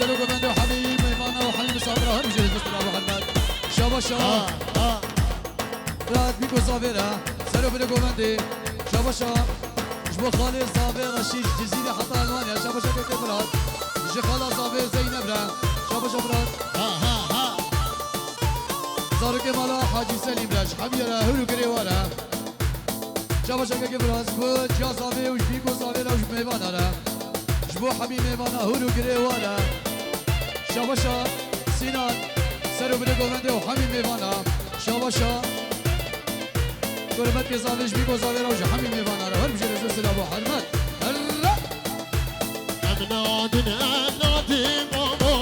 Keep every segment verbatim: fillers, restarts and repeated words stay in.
Sero govende û hemî mêvana û hemî misafira her bijêre zû silav û hurmet. Şabaşa. Ha, ha. Brat Bîko Zavê re. Sero bine govendê. Şabaşa. Ji bo xalê Zavê Reşîd ji Cizîrê heta Elmanya. Şabaşa keke brat. Ji xala Zavê Zeynep re. Şabaşa brat. Ha, ha, ha. Zarokê mala Hacî Selîm re. Ji hemî re hûr û girê ware. Şabaşa keke brat. Ji bo Ciya Zavê û ji Bîko Zavê re û ji mêvana re. Ji bo hemî mêvana hûr û girê ware. Şabaşa Sînan, ser û binê govendê û hemî mêvana. Şabaşa Kurmetkê Zavê ji Bîko Zavê re û ji hemî mêvana re. Her bijêre zû silav û hurmet. Helle! Em nadin, em nadin babo,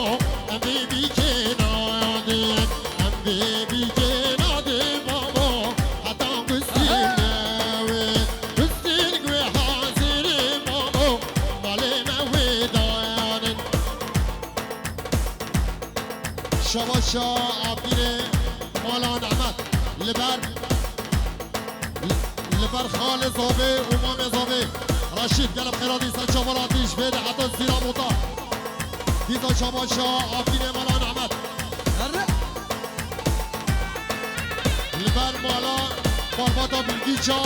em vê bîkê nadin, em vê bîkê nadin babo, heta gustîn newê, gustîn wê hazirê babo, malê me wê dayanin. Şabaşa Abdînê mala Nehmet li ber, li ber xalê Zavê û mamê Zavê Reşîd gelek xêra dî ser çavan hatî ji vê de heta Zîra Mota. Dîsa şabaşa Abdînê mala Nehmet. Herre. Li ber mala Barbata Bilgîça.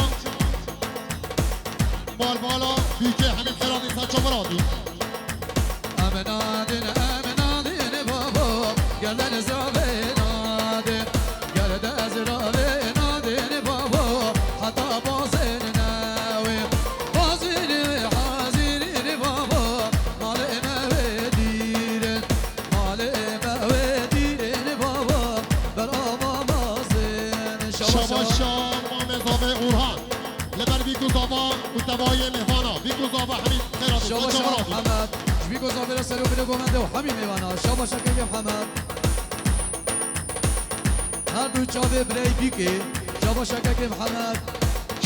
Malbala Bîkê hemî xêra dîsa çavan hatî. Em nadin, em nadin babo, gel de ez ravê nadin, gel de ez ravê nadin babo, heta bazên newê, bazên wê hazirîn babo, malê me wê dîrin, malê me wê dîrin babo, berava mazên. Şabaşa. Şabaşa mamê Zavê Orhan. Li ber Bîko Zava û tevayê mêvana. Bîko Zava hemî xêra dî. Şabaşa Mihemed. Ji Bîko Zavê re ser û binê govende û hemî mêvana. Şabaşa kekê Mihemed. Her du çavê birey Bîkê. Şabaşa kekê Mihemed.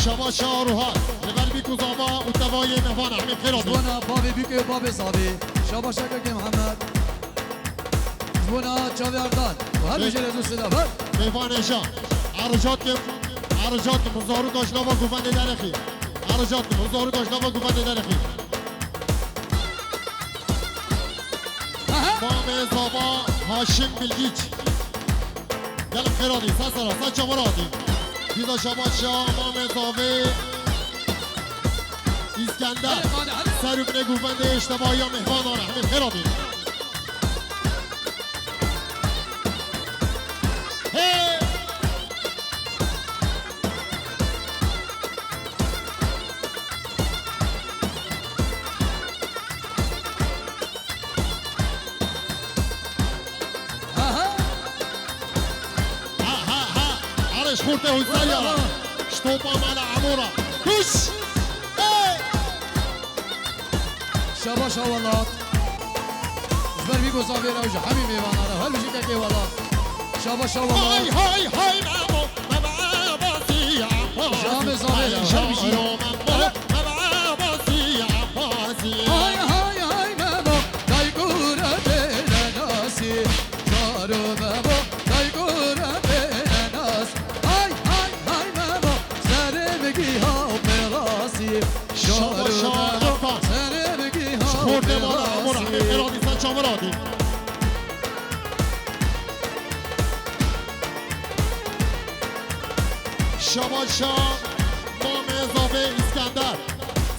Şabaşa Ruhat. Li ber Bîko Zava û tevayê mêvana. Hemî xêra dî. Ji bona bavê Bîkê û bavê Zavê. Şabaşa kekê Mihemed. Ji bona çavê Erdan û her bijêre zû silav. Her. Mêvanê jan. Ercat kim? Ercat kim? Zarûka ji nava govendê derexî. Ercat kim? Zarûka ji nava govendê derexî. Aha. Mamê Zava Haşim Bilgiç. Gelek xêra dî, ser sera, ser çavan hatî. Dîsa şabaşa mamê Zavê Îskender. Hadi, hadi, hadi. Ser û binê govendê ji tevaya mêvana re. Hemî xêra dî. Hey! Aha! Ha, ha, ha! Arê ji xortê Huzerya. Aha! Ji topa mala Emora. Kuş! Hey! Şabaşa welat. Ji ber Bîko Zavê re û ji hemî mêvana re. Her bijî kekê welat. Şabaşa welat. Hay, hay, hay, Memo, Memo Abbasî, Abbasî. Ji Amê Zavê re. Her bijî. Memo, Memo Abbasî, Abbasî. Hay, hay, hay, Memo, dayko re têne nasî. Şaro Memo, dayko re têne nas. Hay, hay, hay, Memo, serê min giha pê rasî. Şabaşa Efkan. Ji xortê mala Emor Ehmê Xêradî ser çavan hatî. Şabaşa mamê Zavê Îskender.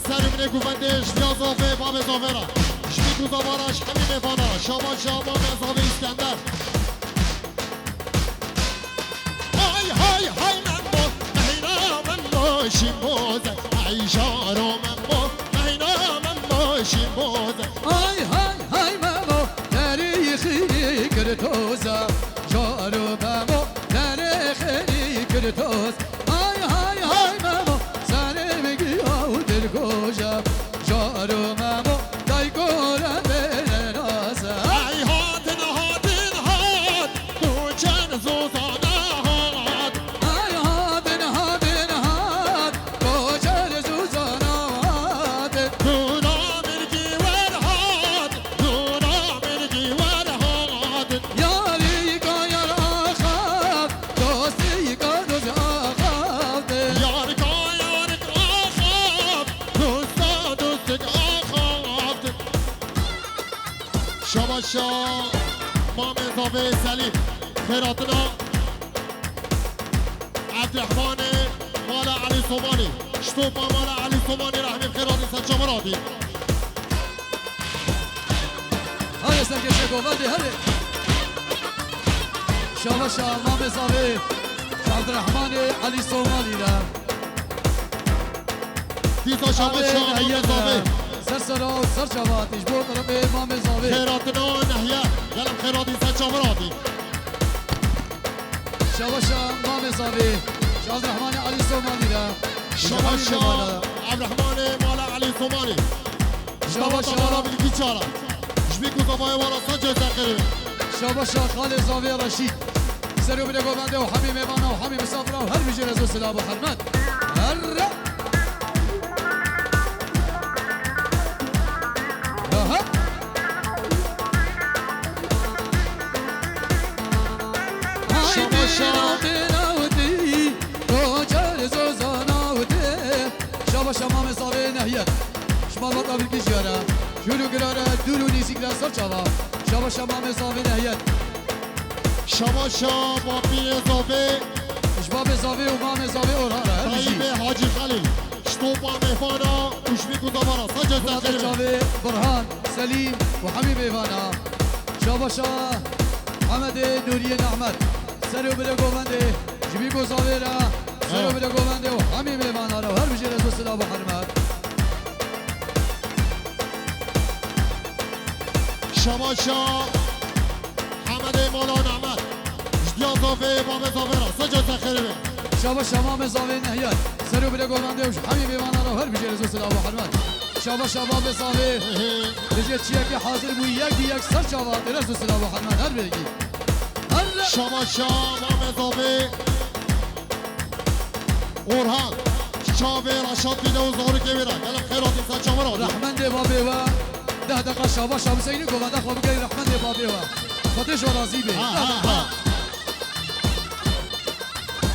Serê min ê govendê ji diya Zavê, bavê Zavê re. Ji Bîko Zava re, ji hemî mêvana re. Şabaşa mamê Zavê Îskender. Hay hay hay Memo, meyna Memo şîmoze. Ay jaro Memo, meyna Memo şîmoze. Hay hay hay Memo, derî xînî kir toze. Jaro Memo, derî xînî kir toz. Hay hay hay Memo, serê min giya û dilgoje. Jaro Memo, dayko re bêne nase. Ay hatin hatin hat. Koçer zozana hat. Ay hatin hatin hat. Koçer zozana hat. Duna mirkî wer hat. Şabaşa Mamê Zavê Selîm. Xêratina Evdirehmanê mala Elî Somanî. Ştopa mala Elî Somanî re hemî xêratî ser çavan hatî. Hadi serkeşe govendê, hadi. Şabaşa Mamê Zavê Evdirehmanê Elî Somanî re. Dîsa şabaşa Mamê Zavê. Ser sera û ser çavatî ji bo terefê Mamê Zavê. Xêratina Nehiye. Gelek xêratî ser çavan hatî. Şabaşa Mamê Zavê. Ji Evdirehmanê Elî Somanî re. Şabaşa Evdirehmanê mala Elî Somanî. Şabaşa. Mala Bilgî Çara. Ji vî ku zavayê wara sancê ser xêrê. Şabaşa Xalê Zavê Reşîd. Ser û bire govendê û hemî mêvana û hemî misafira û her bijê rêz û silav û hurmet. Herre. Aha. Şabaşa. Haydi, haydi, haydi. Şabaşa Mamê Zavê Nehiye. Ji malbata Bilgî jiyara. Jûr û girara, dûr û nîzîk re ser çava. Şabaşa Mamê Zavê Nehiye. Şabaşa Bapîrê Zavê. Ji Babê Zavê û Mamê Zavê Orhan re. Her bijî. Tayyîbê Hacî Xelîl. Ştopa mêvana û ji vî ku zavara. Sancê ser xêrê. Çavê Burhan, Selîm û hemî mêvana. Şabaşa Hemedê Nûriyê Nehmet. Ser û bire govendê. Ji vî ku zavê re. Ser û bire govendê û hemî mêvana re. Her bijê rêz û silav û hurmet. Şabaşa Hemedê mala Nehmet. Ji diya Zavê, Babê Zavê re. Sancê ser xêrê be. Şabaşa Mamê Zavê Nehiye. Ser û bire govendê û ji hemî mêvana re her bijê rêz û silav û hurmet. Şabaşa Babê Zavê. He he. Bijê çiyekî hazir bû, yek bi yek ser çava hatî, rêz û silav û hurmet her bêgî. Her. Şabaşa Mamê Zavê. Orhan, çavê Reşat bide û zarokê wê re. Gelek xêr hatî ser çavan hatî. Rehmendê babê we, deh deqa şabaşa Huseyinî govenda xwe bigerî rehmendê babê we. Xwedê ji we razî bê. Ha, ha, ha.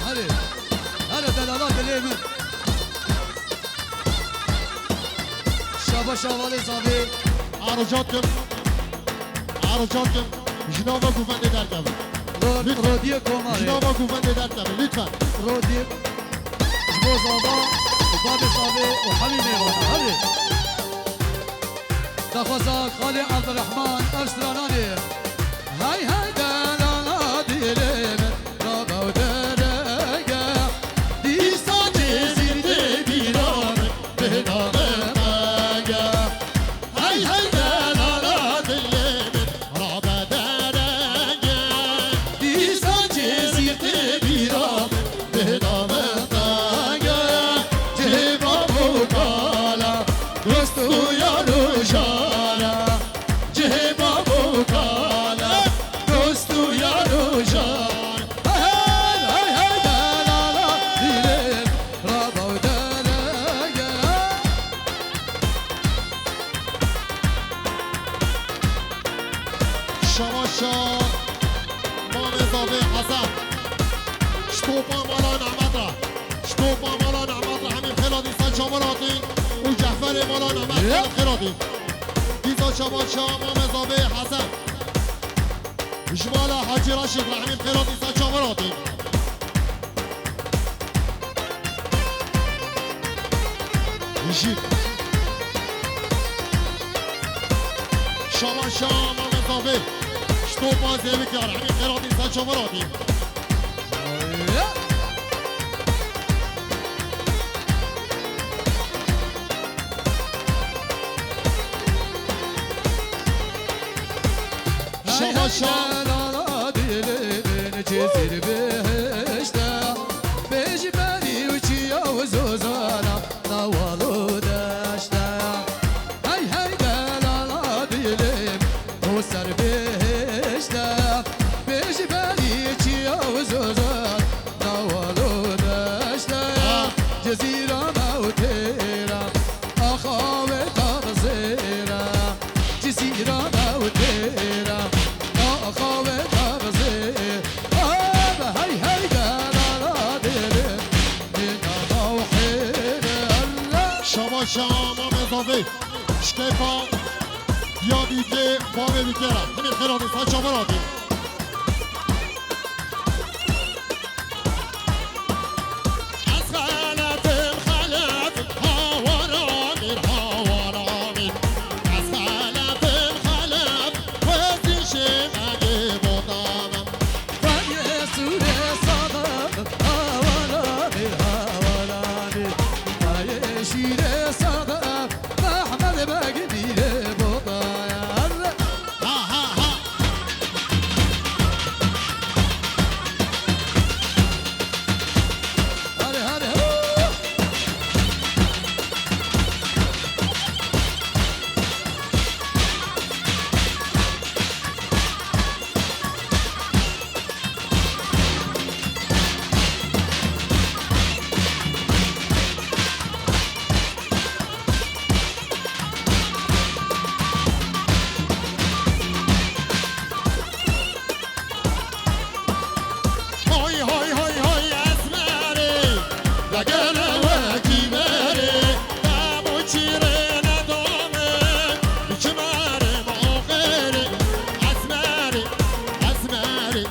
Herê, herê delala dilê min. Şabaşa Valê Zavê. Arca kim, arca kim, ji nava govendê derkevin. Ro-, lütfen. Rodiyê Komarê. Ji nava govendê derkevin, lütfen. Rodiyê. Ji bo zava û babê Zavê û hemî mêvana. Hadi. Daxwaza Xalê Abdurrahman ev strananê. Hey hey delala dilê min, rabe û derege. Dîsa cêzî tê bîra min, bêhna min qege. Hey hey delala dilê min, rabe derege. Dîsa cêzî tê bîra min, bêhna min qege. Cihê bab û kala, dost û yar û jara. Cihê bab û kala, dost û yar û jar. Hey hey hey delala dilê, rabe û derege. Şabaşa Mamê Zavê Hesen. Ji topa mala Nehmet re. Ji topa mala Nehmet re hemî xêr hatî ser çavan hatî û Cehferê mala Nehmet re xêr hatî. Dîsa şabaşa Mamê Zavê Hesen. Ji mala Hacî Reşîd re hemî xêr hatî ser çavan hatî. Jî. Şabaşa Mamê Zavê. Ji topa zêwik yar. Hemî xêr hatî ser çavan hatî. Şabaşa. Hey hey delala dilê min, Cizîr bihişte, bêjberî û çiya û zozana, nawal û deşte. Hey hey delala dilê min, û ser bihişte, bêjberî çiya û zozana, nawal û deşte. Cizîra me û têra, axa wê taxzêra. Cizîra me û têra, axa wê taxzê. Ebe hey hey delala dilê, nîna me û hêre. Şabaşa Mamê Zavê. Şkefa. Ya dîkê bavê dîkera. Himê xêr hatî, saç çavan hatî. Ez xelefim, xelefim, hawara mir, hawara mir. Ez xelefim, xelefim, wezî şêxegê bota me. Wayê sûrê Sadaq, hawara mir, hawara mir. Wayê şîrê Sadaq, Mehmed Beg dîrê bota ye. Ha, ha, ha. Hadi, hadi, hu! Hay, hay, hay, hay, Esmerê, degere wekî berê, dem û çîrê nedame, çimerê ma oxêrê, Esmerê, Esmerê,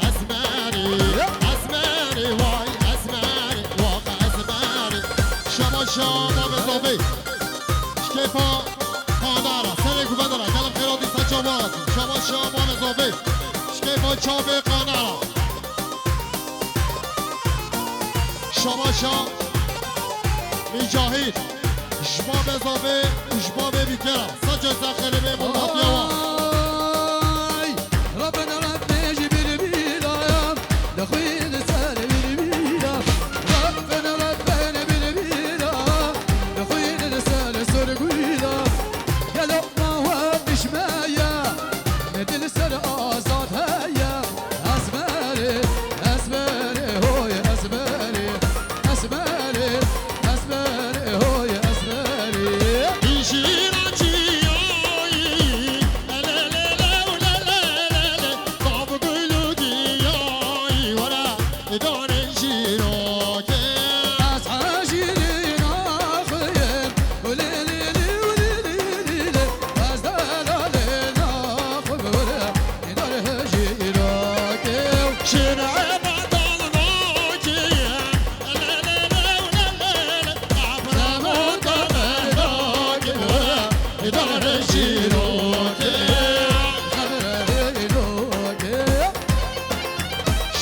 Esmerê, Esmerê, vay Esmerê, vay Esmerê. Şaba şaba bezavê. Şkêfa qanara, serê guvendara, gelem xêra dîsa çawa. Şaba şaba bezavê. Şkêfa çavê qanara. Şaba şa Micahîd. Ji ma bezavê û ji ma vê bîkera. Saçê ser xelê me mûnatiya wa. Ay, Rabbena Rabbe ji bilbila, li xwîn ser bilbila. Rabbena Rabbe bilbila, li xwîn ser sorgwîla. Gelo ma we dişme ye, ne dil ser azad heye. Ezberê, ezberê, hoy ezberê, ezberê, ezberê, hoy ezberê. Jîna çiyayî, ele, le, le, le, le, le, le, bav gul û diyayî, were, dane jîrokê. Ez hejîrî naxuyim, û lê, lê, lê, û lê, lê, lê, lê, ez delalê naxuyim, were.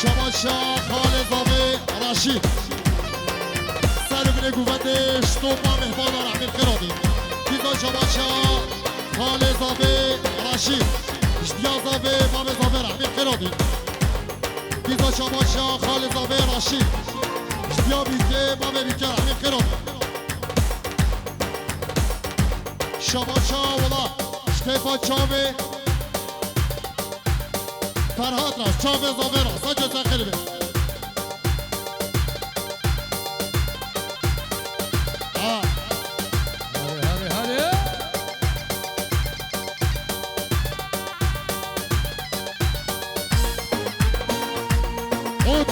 Şabaşa Xalê Zavê Raşîd. Ser binê guvendê ji top ma mehbana rehmî xêr hatî. Pîza şabaşa Xalê Zavê Raşîd. Ji diya Zavê, Mavê Zavê rehmî xêr hatî. Pîza şabaşa Xalê Zavê Raşîd. Ji diya Bîkê, Mavê Bîkê rehmî xêr hatî. Şabaşa wela, ji keyfa çavê Ferhat ra, çavê Zavê ra, saçê ser xêr be. Ha. Hadi, hadi, hadi. Ut,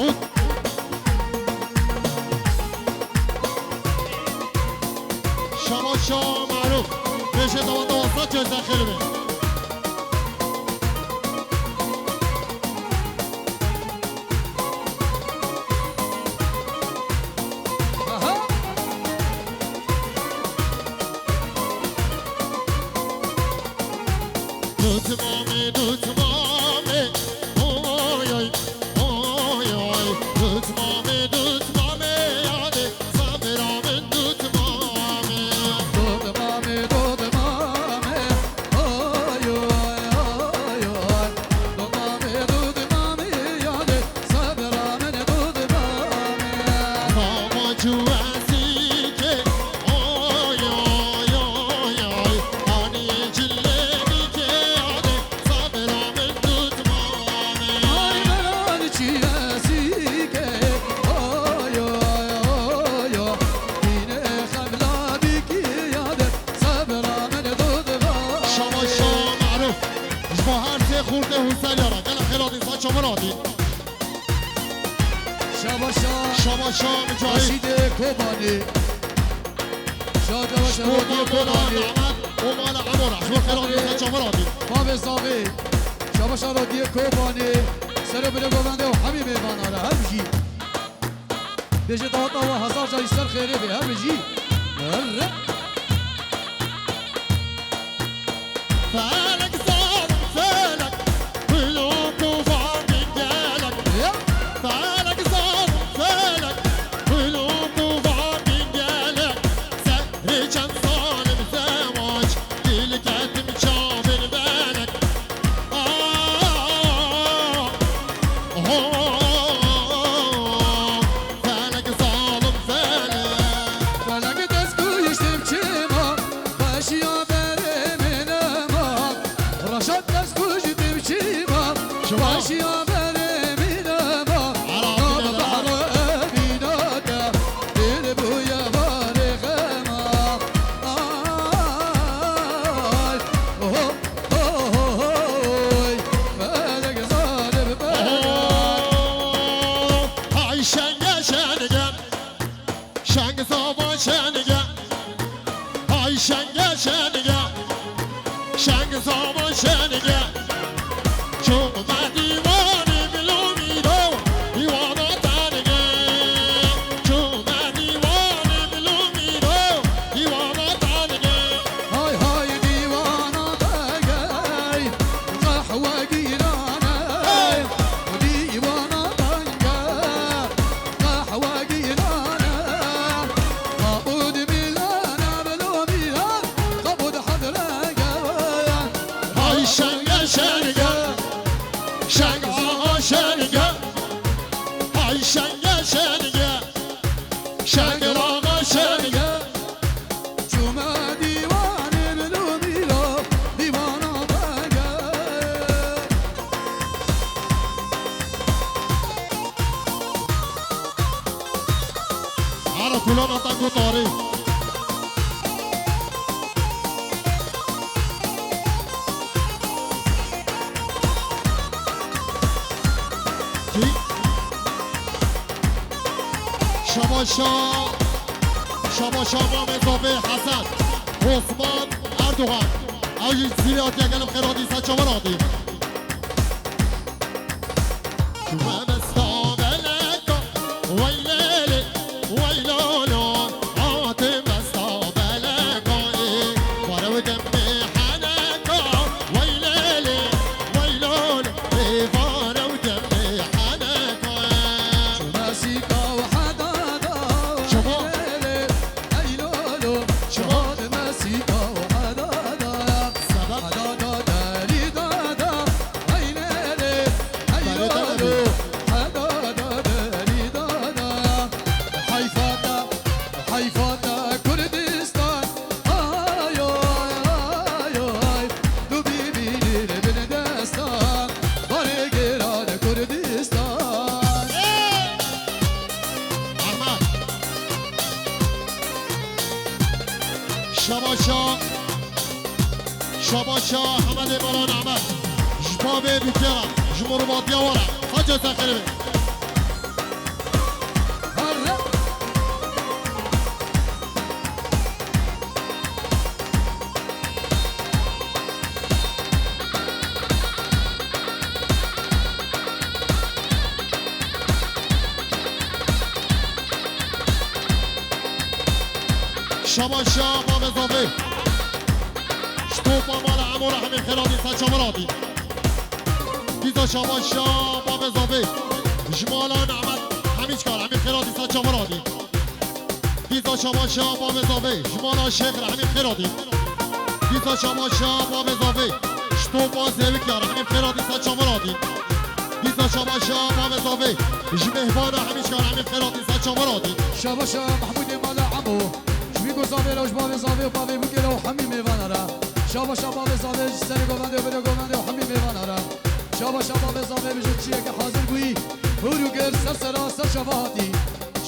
ut. Şabaşa Maruf. Beşe dawa dawa saç özel xelimi. Aha. Dutmamê, dutmamê, oy, oy, oy, oy. Dutmamê, dutmamê, yadê, sabira min dutmamê. Dutmamê, dutmamê, oy, oy, oy, oy. Dutmamê, dutmamê, yadê, sabira min dutmamê. Mama cuwesîkê, oy, oy, oy, oy. Anî cilê bîkê yadê, sabira min dutmamê. Ay, beran çiyesîkê, oy, oy, oy, oy. Dînê xemla bîkê yadê, sabira min dutmamê. Şabaşa Maruf. Ji bo her sê xurtê Huseriya re. Gelek xêr hatî, saç çavan hatî. Şabaşa. Şabaşa Mücahit. Raşîdê Kobanê. Şabaşa Kobanê. Kobanê. û mala Emora. Ji bo xêra dîsa çavan hatî. Bavê Zavê. Şabaşa Rotiyê Kobanê. Sero bile govende û hemî mêvana re. Her bijî. Bêje daweta we hezar carî ser xêrê be. Her bijî. Her. Felek zalim felek, kulok û vakî gelek. Ya. Felek zalim felek, kulok û vakî gelek. Serê çend zalim zewac, dîl ketim çavên belek. Ah, oh, felek zalim felek. Felek dest kuştim çima, xweşiya berê min nema. Reşat dest kuştim çima, çima. Xweşiya berê min nema. Ara, ara, ara. Behrê mîna te, dil bûye barê xema. Ay, oh, oh, oh, oh, oy. Felek zalim felek. Oh, ay şenge şenge. Şeng zava şenge, hay şenge şenge, şeng zava şenge. Çû me dîwanê Milomî do, dîwana tenge. Çû me dîwanê Milomî do, dîwana tenge. Hay hay dîwana tenge, qehwe gîrane, dîwana tenge. Qehwe gîrane, qabûd mîlane, bilo mîlan, qabûd hedre gewe. Hay şenge şenge, şeng axa şenge. Hay şenge şenge, şeng axa şenge. Çûme dîwanê Milomî do, dîwana tenge. Ara kulana ta ku tarî. Kî? Şabaşa, şabaşa Mamê Zavê Hesen, Osman Erdogan. Ew jî zîlê hatiye gelim xêr hatî, ser çavan hatî. Şume mesta beleka, wey lê lê, wey lo lo. Hate mesta beleka, ê, vare û demê heneka, wey lê lê, wey lo lo. Ê, vare û demê heneka, ê. Şume sîka û hedada, wey lê lê, ey lo lo. Şume sîka û hedada, sebep? Hedada derî dada. Hey lê lê, hey lo lo, heda da derî da da. Heyfa te, heyfa te Kurdistan. Ay oy, ay oy, tu bimînî li bin destan. Barê giran Kurdistan. Ahmet. Şabaşa. Şabaşa Hemedê Mala Nehmet. Ji bavê bûkera, ji mormatiya we re. Xace te xêr be. Şabaşa bavê zavê. Ji topa mala Emo re hemî xêratî ser çavan hatî. Dîsa şabaşa bavê zavê. Ji mala Nehmet hemî çkar hemî xêratî ser çavan hatî. Dîsa şabaşa bavê zavê. Ji mala Şêx re hemî xêratî. Dîsa şabaşa bavê zavê. Ji topa zêwikya re hemî xêratî ser çavan hatî. Dîsa şabaşa bavê zavê. Ji mêhvana hemî çkar hemî xêratî ser çavan hatî. Şabaşa Mehmûdê mala Emo. Ji wî ku zavê re û ji bavê zavê û bavê bûkê re û hemî mêvana re. Şabaşa bavê zavê ji serê govendê û berê govendê û hemî mêvana re. Şabaşa bavê zavê bi ji çiyeke hazir bûyî. Hûr û gir ser sera ser çava hatî.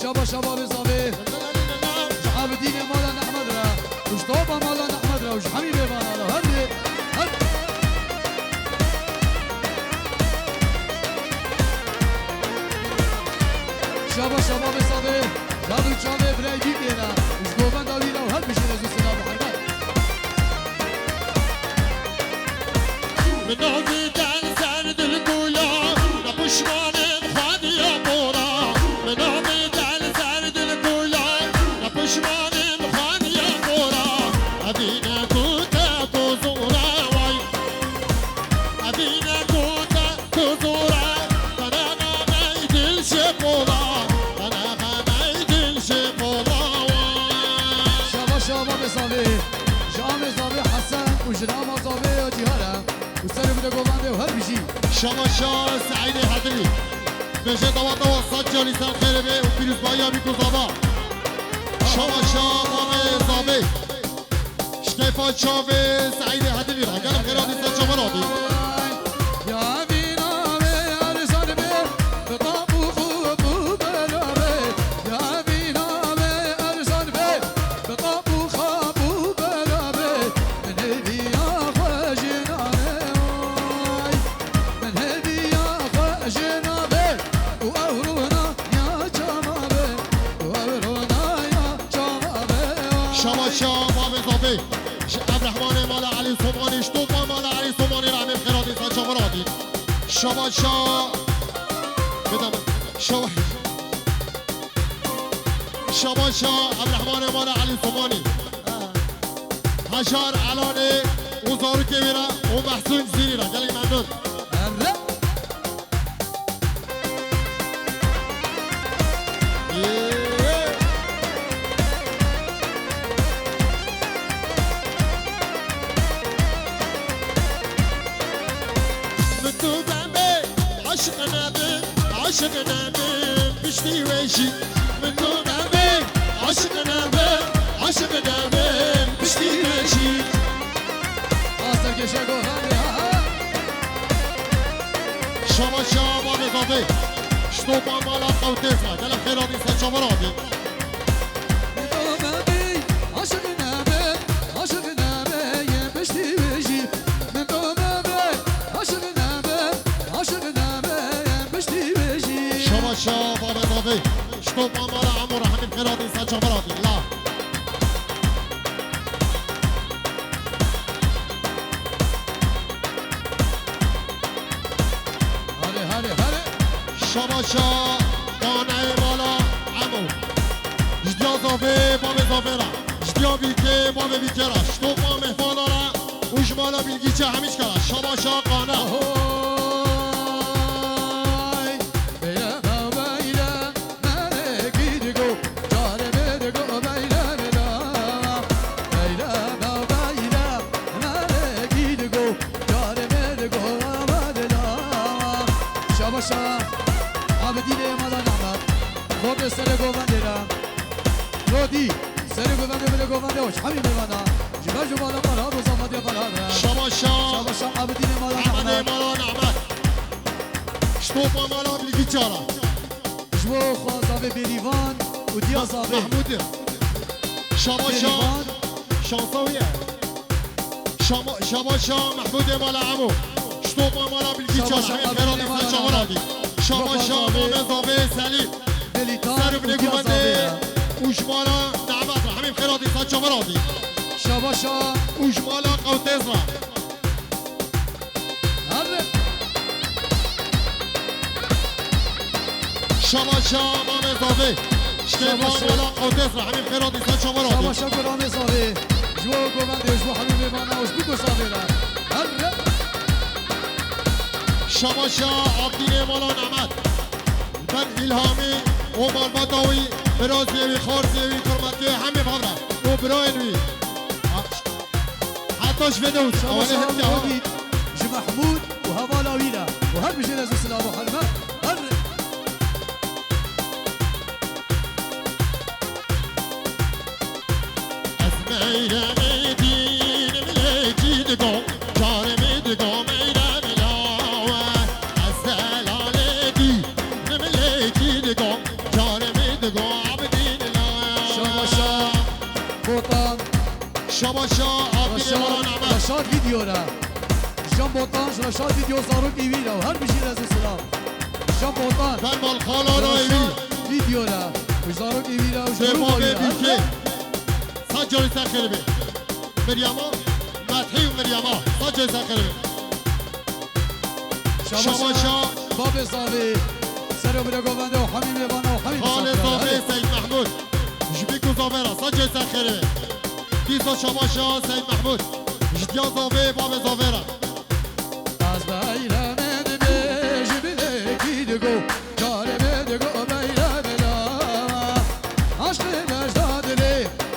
Şabaşa bavê zavê. Ji Abidînê mala Nehmed re. Û ji topa mala Nehmed re û ji hemî mêvana re. Her dê. Her. Şabaşa bavê zavê. Dad û çavê birayê bîkê re. Ji govenda wî re û her bijî ez û silav û hurmet. Min navê te li ser dilgoya, ne pişmanê xwediya bola. Min navê te li ser dilgoya, ne pişmanê xwediya bola. Evîne ku te ku zora way. Evîne ku te ku zora. Qerexa me dil şê pola. Qerexa me dil şê pola way. Şaba şaba be zavê. Ji amê zavê Hesen û ji nama zavê ya cîhar e. Û serê bide govendê û her bijî. Şaba şa Seîdê Hedilî. Bêje dawa dawa sed carî ser xêrê bê û pîrozbahiya bî ku zava. Şaba şa mavê zavê. Ji keyfa çavê Seîdê Hedilî re. Gelek xêratî ser çava radî. Ya vîna wê erzan bê, bi qab û xab û bela bê. Ya vîna wê erzan bê, bi qab û xab û bela bê. Min hêviya xwe jina bê, oy. Min hêviya xwe jina bê. Û ew rûna ya çava bê. Û ew rûna ya çava bê, oy. Şaba şa mavê zavê. Ji Ebrehmanê mala Elî Somanî, ji topa mala Elî Somanî re em ê xêratî ser çava radî. Şaba şa. Bide min. Şaba. Şaba şa Ebrehmanê mala Elî Somanî. Hejar Elanê û zarokê wê re û Mehsûn Cizîrî re. Gelek memnûn. Erre. Min tu bembe, aşiq nebim, aşiq nebim, piştî we jî. Min tu bembe, aşiq nebim, aşiq nebim, piştî we jî. Aster geşe govende ha. Şaba şaba bê zavê. Ji topa mala Qewtêsa. Gelek xêratî ser çava radî. Min tu bembe, aşiq nebim, aşiq nebim, piştî we jî. Min tu bembe, aşiq nebim, aşiq nebim, piştî we jî. Şaba şaba bê zavê. Ji topa mala Emo re hemî xêratî ser çava radî. La. Hare, hare, hare. Şaba şa, qaneyê mala Emo. Ji diya zavê, bavê zavê re. Ji diya bîkê, bavê bîkê re. Ji topa mehvana re. Û ji mala Bilgîçe hemî ji kara. Şaba şa, qane. Ahoy. Beyle me beyle. Melekî digo, carê me digo, beyle me la. Beyle me beyle, melekî digo, carê me digo, me de la. Şaba şa, Abidînê mala Nehmet. Xortê serê govendê re. Rodî, serê govendê, bile govendê, hoş hemî mêvana. Ji ber ji mala Ferhad û Zafatiya Ferhad re. Şaba şa. Şaba şa, Abidînê mala Nehmet. Mala Nehmet. Ji topa mala Bilgîça re. Ji bo xwe zavê Bêrîvan û diya zavê. Mahmûd. Şaba şa. Bêrîvan. Şansa wî ye. Şama-, Şaba şa Mahmûdê mala Emo. Ji topa mala Bilgî Çar. Hemî xêratî ser çava radî. Şaba şa Mamê zavê Selîm. Bêlîtan û diya zavê ye. Ser binê gumendê û ji mala Nehmet re. Hemî xêratî ser çava radî. Şaba şa. Û ji mala Qewtêz re. Hadi. Şaba şa Mamê zavê. Şaba şa. Mala Qewtêz re. Hemî xêratî ser çava radî. Şaba şa Mamê zavê. Ji bo govendê, ji bo hemî mêvana û ji bo zavê re. Hadi. Şaba şa Abdînê mala Nehmet. Li ber Îlhamî û malbata wî, birazê wî, xarzê wî, kurmetkê hemî hev re û birayên wî. Heta ji vê de û Şaba şa Abdî ji Mehmûd û hevala wî re û her bijî rez û silav û hurmet. Her Ez meyremê dînim lê kî digo, carê min digo meyrem lawe. Ez delalê dînim lê kî digo, carê min digo Abdîn lawe. Şaba şa Botan. Şaba şa Abdîn Raşad, Botan Ahmet. Raşad Video re. Can Botan, Raşad Video zarokê wî re. Her bijî rez û silav. Can Botan. Fermal Xalana Evi. Video re. Û zarokê wî re. Û ji Dêva grûpa wî re. Bêbîkê. Sac carî ser xêr be. Meryema. Methî û Meryema. Sac carî ser xêr be. Şabaşa. Şabaşa. Babê Zavê. Sero bile govende û hemî mêvana û hemî Xalê misafir. Zavê Hadi. Seyîd Mehmûd. Ji bîk û zavê re, sancê ser xêrê. Dîsa şabaşa Seyîd Mehmûd. Ji diya zavê, babê zavê re. Ez beyremê dibê ji bilekî digo, carê bê digo beyremê la. Aşkê berda dilê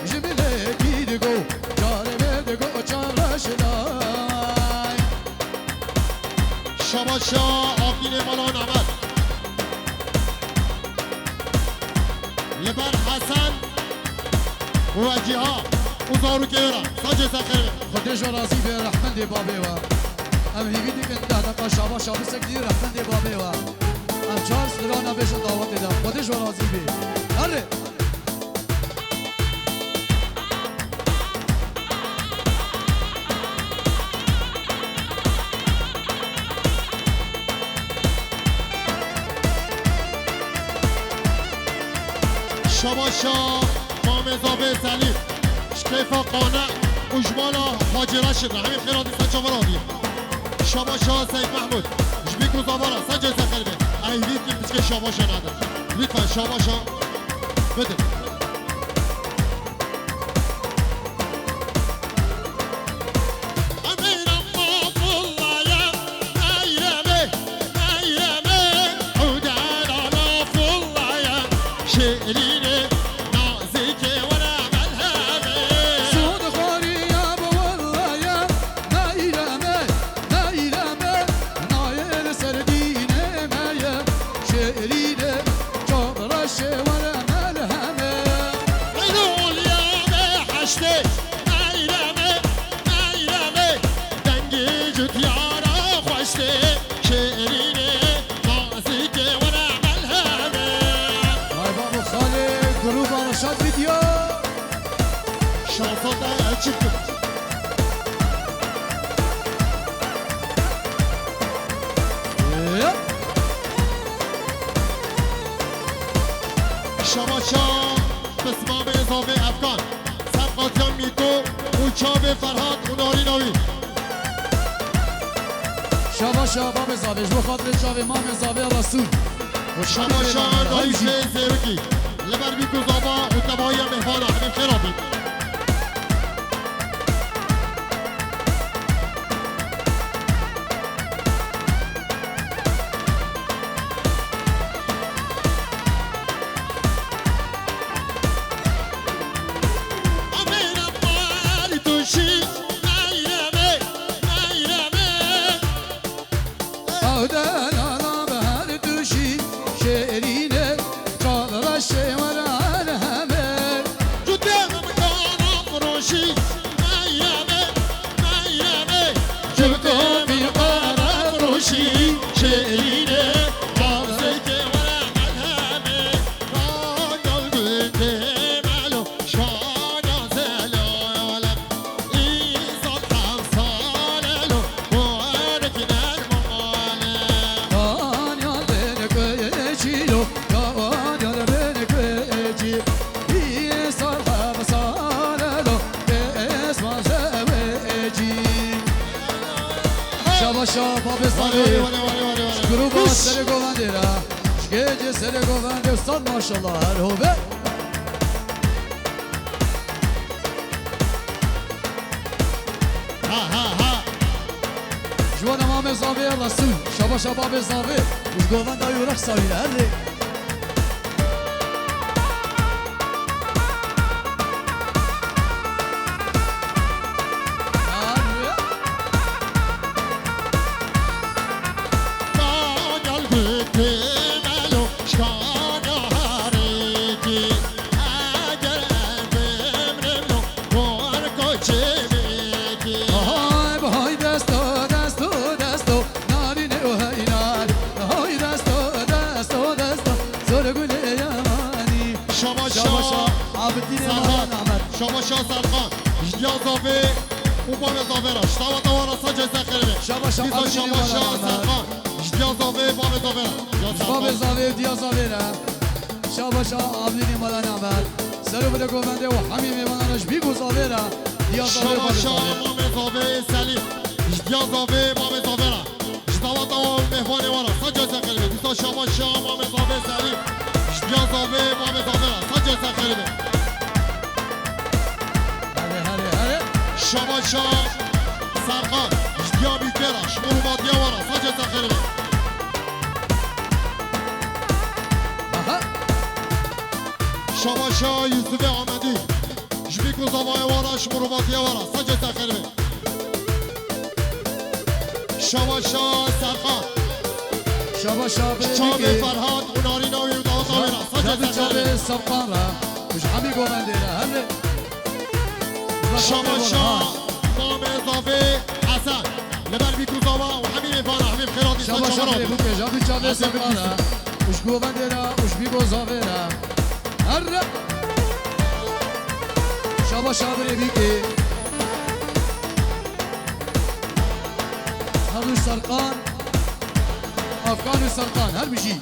ji bilekî digo, carê bê digo çavreş lay. Şabaşa Afînê Malan Emed. Li ber Hesen û Ecîha û zarokê wê re. Sancê ser xêrê. Xwedê ji we razî be, rehmendê babê we. Em hêvî dikin deh deqa şabaşa bisekî rehmendê babê we. Em çar strana bêjin dawetê de. Xwedê ji we razî be. Erê. Şabaşa Mamê Zavê Selîm, ji keyfa qane û ji mala Hacî Reşid re. Hemî xêra dîsa çavan avî. Şabaşa Seyîd Mehmûd, ji bîk û zavara, sancê ser xêr be. Ey, vîst bin piçkê şabaşa nade. Lütfen şabaşa bidin. Şêrînê nazikê were melhemê. Zûd xwariya bi wellaya, meyreme, meyreme, nayê li ser dînê me ye. Şêrînê çavreşê were melhemê. Meyroliya me heştê, meyreme, meyreme, dengê cutyara xweştê. Şêrînê Nazikê were melhemê. Ay babo Xalê, grûba Reşad Video. Şansa te açıktır. Yep. Şabaşa pismamê zavê Efkan. Ser qatiya Mîko û çavê Ferhat û narîna wî. Şabaşa babê Zavê, ji bo xatirê çavê mamê Zavê Resûl. Şabaşa dayîşê Zêrikî. Li ber bîk û zava û tevahiya mêvana hemî xêr hatî. Ew delala bi her tu jî şêrîn e, çavreşê we re erhem e. Tu dê min kana firoşî, meyrem e, meyrem e. Tu dê min kana firoşî, şêrîn e, nazikê we re melhem e. Ragel gundê melo, şana zelale. Şabaşa babê Salê. Wale, wale, wale, wale, wale. Grûba Kuş. Serê govendê re. Şkêcê serê govendê. Stad maşallah her hove. Ha, ha, ha. Ji wana mamê zavê Resûl. Şabaşa babê zavê. Ji govenda wî reqsa wî re. Herdê. Herdê. Ka gel gotê melo, şkana harêkî. Eger ez bimrim no, Hay, hay, desto, desto, desto, narînê û heynar. Hay, desto, desto, desto, zor gulê yemanî. Şabaşa Şabaşa Abidînê Serkan. Malan Ahmet. Şabaşa Serkan. Ji diya zavê û bavê zavê re. Ji tawa tawa re sancê ser xêrê be. Şabaşa Dîsa Abidînê Şabaşa Malan Ahmet. Serkan. Ji diya zavê, bavê zavê re. Ya Serkan. Bavê zavê, diya zavê re. Şabaşa Abidînê Malan Ahmet. Sero bide govendê û hemî mêvanan re ji bîk û zavê re. Diya zavê, bavê Şabaşa zavê. Mamê zavê Selîm. Ji diya zavê, bavê zavê re. Ji tawa tawa mêvan Şabaşa Mamê Zavê Zerî. Ji diya Zavê Mamê Zavê ra. Sace ser xêrê be. Hadi, hadi, hadi. Şabaşa Serkan. Ji diya Bîkê ra. Ji Murûvatiya wa ra. Sace ser xêrê be. Aha. Şabaşa Yusufê Amedî. Ji Bîk û Zavayê wa ra, ji Murûvatiya wa ra. Sace ser xêrê be. Şabaşa Serkan. Şabaşa Çavê Bîkê. Ferhat û Narîna wî û daweta wî ra. Sace ser xêrê be. Çavê Serkan ra. Û ji hemî govendê re. Hemî. Şabaşa Mamê Zavê Hesen. Li ber Bîk û Zava û hemî mêvana, hemî bi xêr hatî. Şabaşa Serkan. Bûke, Çavê Serkan ra. Û ji govendê re, û ji Bîk û Zavê re. Herre! Şabaş abirê Bîkê. Her du Serkan. Afgan û Serkan, her bijî.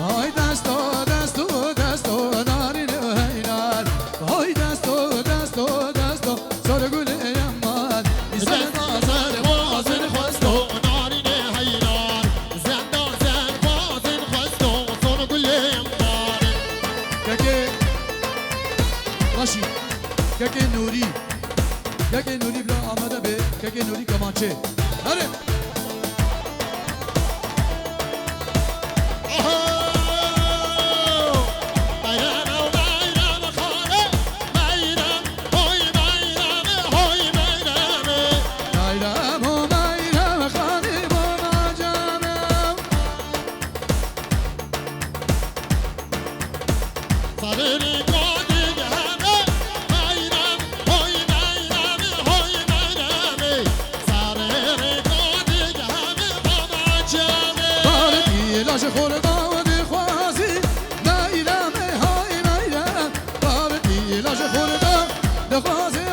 Hay desto, desto, desto, narîne heynar. Hay desto, desto, desto, sor gulê yemar. Îsem Derbazin xwesto, narînê heyran. Zenda derbazin xwesto, son gulê bar. Kekê Reşîd, kekê Nûrî. Kekê Nûrî bila amade be, kekê Nûrî kemançê. Herê. Aha! Bayram, bayram, xare, bayram. Hoy bayramê, hoy bayramê. Bayram o bayram, xanî bo macame. Sarêrê godê heme, bayram, hoy bayramê, hoy bayramê. Sarêrê godê heme, bo macame. Barekî lajê xwe li daw dixwazî, bayramê, hoy bayram. Barekî lajê xwe li daw dixwazî.